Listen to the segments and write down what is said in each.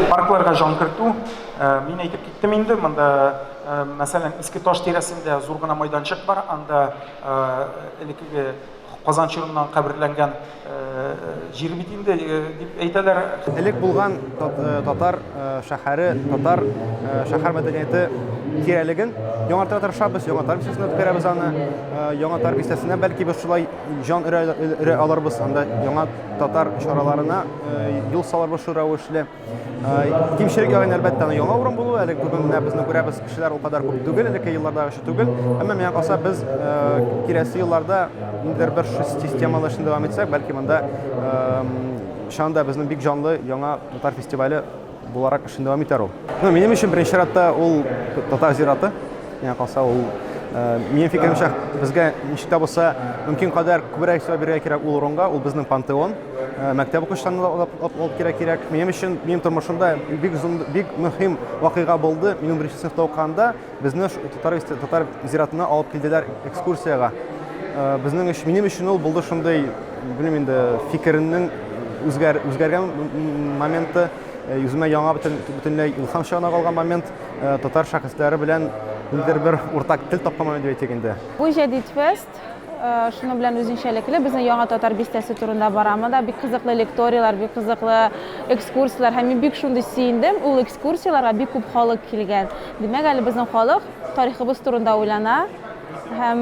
Паркларга җан кертү, мин әйтеп киттем инде, монда, мәсәлән, Иске Таш тирәсендә зур гына майданчык бар, анда элеккеге Казан чорыннан каберләнгән җир бит инде, дип әйтәләр. Элек булган татар шәһәре, татар шәһәр мәдәнияте тирәлеген яңартырга тырышабыз, яңа татар бистәсенә үткәрәбез аны. Яңа татар бистәсенә бәлки без шулай җан өрә алырбыз, анда яңа татар чараларына юл салырбыз шул рәвешле. Кимчелек ягын, әлбәттә, аны яңа урын булу, әле бүген менә безне күрәбез, кешеләр ул кадәр күп түгел, элекке еллардагыча түгел. Әмма миңа калса, без киләсе елларда ниндидер бер системалы эшне дәвам итсәк, бәлки монда чыннан да безнең бик җанлы яңа татар фестивале буларак эшен дәвам итәр ул. Ну, минем өчен беренче чиратта ул татар зираты. Миңа калса, ул минем фикеремчә, безгә ничек тә булса мөмкин кадәр күбрәк игътибар бирергә кирәк ул урынга, ул безнең пантеон. Мәктәп укучыларына да алып кирәк кирәк. Минем өчен, минем тормышымда бик зур, бик мөһим вакыйга булды. Мин 11 сыйныфта укыганда безне татар татар зиратына алып килделәр экскурсиягә. Безнең өчен, минем өчен ул булды шундый, белмим инде, фикеренең үзгәр, үзгәргән моменты, үземә яңа бөтен, бөтенләй илһам чыганагы алган момент, татар шәхесләре белән ниндидер бер уртак тел тапкан момент дип әйтик инде. Бу Җәдит фест шуның белән үзенчәлекле, безнең яңа татар бистәсе турында бара монда, бик кызыклы лекторийлар, бик кызыклы экскурсияләр һәм мин бик шундый сөендем, ул экскурсияләргә бик күп халык килгән. Димәк, әле безнең халык тарихыбыз турында уйлана һәм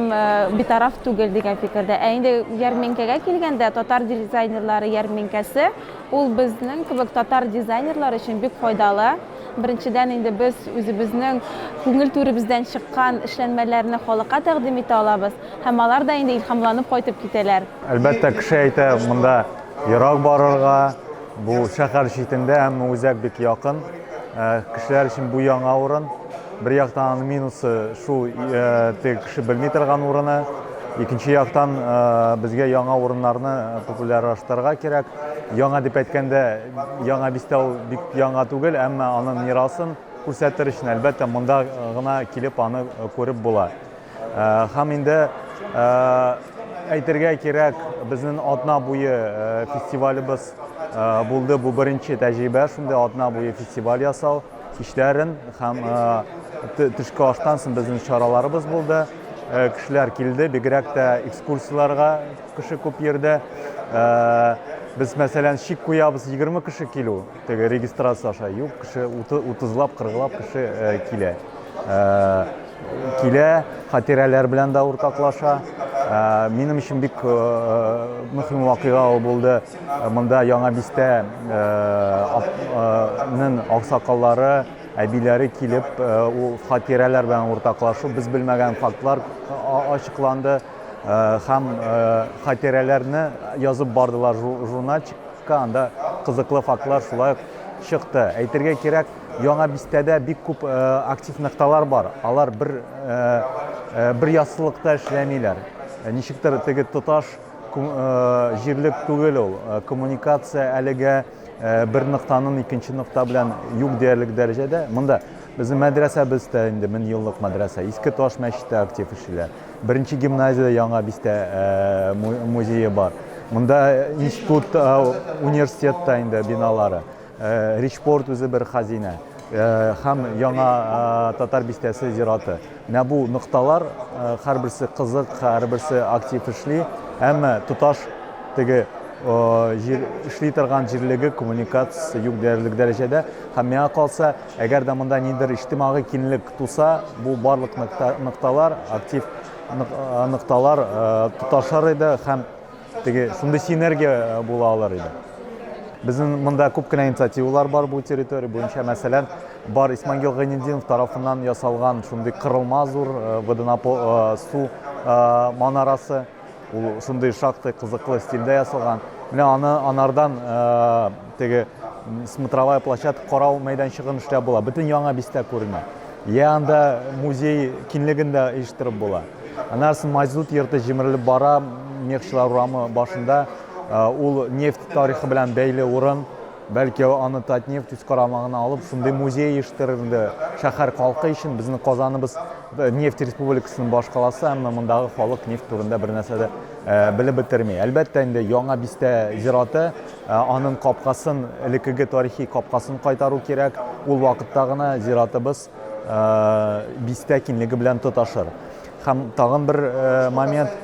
битараф түгел дигән фикердә. Ә инде ярминкәгә килгәндә, татар дизайнерлары ярминкәсе, ул безнең кебек татар дизайнерлары өчен бик файдалы. Беренчедән, инде без үзебезнең күңел түребездән чыккан эшләнмәләрне халыкка тәкъдим итә алабыз һәм алар да инде илһамланып кайтып китәләр. Әлбәттә, кеше әйтә, монда ерак барырга, бу шәһәр читендә, әмма үзәк бик якын. Кешеләр өчен бу яңа урын. Бер яктан аның минусы шул, теге кеше белми торган урыны. Икенче яктан, безгә яңа урыннарны популярлаштырырга кирәк. Яңа дип әйткәндә, Яңа бистә ул бик яңа түгел, әмма аның мирасын күрсәтер өчен, әлбәттә, монда гына килеп аны күреп була. Һәм инде әйтергә кирәк, безнең атна буе фестивалебез булды. Бу беренче тәҗрибә, шундый атна буе фестиваль ясау. Кичләрен һәм төшке аштан соң безнең чараларыбыз булды. Кешеләр килде, бигрәк тә экскурсияләргә кеше күп йөрде. Без, мәсәлән, чик куябыз 20 кеше килү, теге регистрация аша. Юк, кеше 30лап, 40лап кеше килә. Килә, хатирәләр белән дә уртаклаша. Минем өчен бик мөһим вакыйга ул булды. Монда Яңа бистә ның аксакаллары, әбиләре килеп, ул хатирәләр белән уртаклашу, без белмәгән фактлар ачыкланды. Һәм хатирәләрне язып бардылар журнальчикка, анда кызыклы фактлар шулай ук чыкты. Әйтергә кирәк, Яңа бистәдә бик күп актив нокталар бар. Алар бер бер яссылыкта эшләмиләр. Ничектер теге тоташ җирлек түгел ул. Коммуникация әлегә бер ноктаның икенче нокта белән юк диярлек дәрәҗәдә. Монда безнең мәдрәсәбез дә инде 1000 еллык мәдрәсә. Иске Таш мәчете актив эшлиләр. Беренче гимназиядә Яңа бистә музее бар. Монда институт, университет та инде биналары. Речпорт үзе бер хазинә. Һәм яңа татар бистәсе зираты. Менә бу нокталар һәрберсе кызык, һәрберсе актив эшли, әмма тоташ теге җир эшли торган җирлеге коммуникациясе юк диярлек дәрәҗәдә. Һәм миңа калса, әгәр дә монда ниндидер иҗтимагый киңлек туса, бу барлык нокталар, актив нокталар тоташыр иде һәм теге шундый синергия була алыр иде. Безнең монда күп кенә инициативалар бар бу территория буенча. Мәсәлән, бар Исмагил Гайнетдинов тарафыннан ясалган шундый кырылма зур водонапор су манарасы. Ул шундый шактый кызыклы стильдә ясалган. Менә аны анардан теге смотровая площадка карау мәйданчыгын эшләп була. Бөтен яңа бистә күренә. Я анда музей киңлеген дә оештырып була. Аннан соң Мазут йорты җимерелеп бара, Мехчылар урамы башында. Ул нефть тарихы белән бәйле урын. Бәлки аны Татнефть үз карамагына алып, шундый музей оештырыр инде шәһәр халкы өчен. Безнең Казаныбыз нефть республикасының башкаласы, әмма мондагы халык нефть турында бер нәрсә дә белеп бетерми. Әлбәттә инде Яңа бистә зираты, аның капкасын, элеккеге тарихи капкасын кайтару кирәк. Ул вакытта гына зиратыбыз бистә киңлеге белән тоташыр. Һәм тагын бер момент,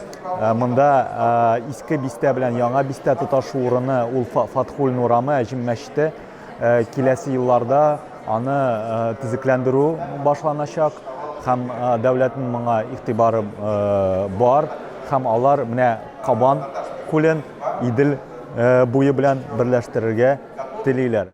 монда иске бистә белән яңа бистә тоташу урыны, ул Фатхуллин урамы, Әҗем мәчете. Киләсе елларда аны төзекләндерү башланачак һәм дәүләтнең моңа игътибары бар һәм алар менә Кабан күлен Идел буе белән берләштерергә телиләр.